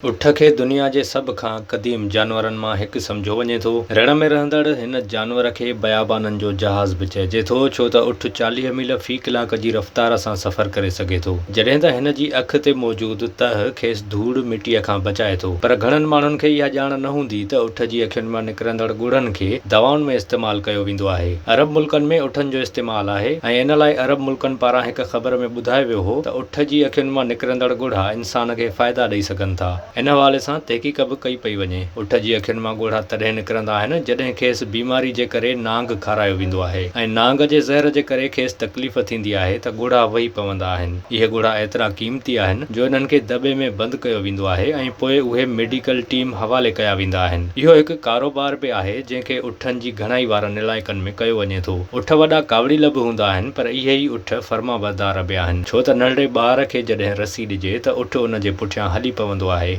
اٺ کي دنيا جي سڀ کان قديم جانورن مان هڪ سمجهيو وڃي ٿو. رڻ ۾ رهندڙ هن جانور کي بيابانن جو جهاز به چئجي ٿو، ڇو ته اٺ 40 ميل في ڪلاڪ جي رفتار سان سفر ڪري سگهي ٿو. جڏهن ته هن جي اک تي موجود تهه کيس ڌوڙ مٽيء کان بچائي ٿو. پر گهڻن ماڻهن کي اها ڄاڻ نه هوندي ته اٺ جي اکين مان نڪرندڙ ڳوڙهن کي دوائن ۾ استعمال ڪيو ويندو آهي. عرب ملڪن ۾ اٺن جو استعمال آهي ۽ ان لاء عرب ملڪن پاران هڪ خبر ۾ ٻڌايو ويو هو ته اٺ جي اکين مان نڪرندڙ ڳوڙها انسان کي فائدا ڏئي سگهن ٿا. ان حوالي سان تحقيق به ڪئي پئي وڃي. اٺ جي اکين مان ڳوڙها تڏهن نڪرندا آهن، جڏهن کيس بيماري جي ڪري نانگ کارايو ويندو آهي ۽ نانگ جي زهر جي ڪري کيس تڪليف ٿيندي آهي ته ڳوڙها وهي پوندا آهن. اهي ڳوڙها ايترا قيمتي آهن جو انهن کي دٻي ۾ بند ڪيو ويندو آهي ۽ پوء اهي ميڊيڪل ٽيم حوالي ڪيا ويندا آهن. اهو هڪ ڪاروبار به آهي، جنهن کي اٺن جي گهڻائي وارن علائقن ۾ ڪيو وڃي ٿو. اٺ وڏا ڪاوڙيل به هوندا آهن پر اهي ئي اٺ فرمانبردار به آهن، ڇو ته ننڍڙي ٻار کي جڏهن رسي ڏجي ته اٺ ان جي پٺيان هلي پوندو آهي.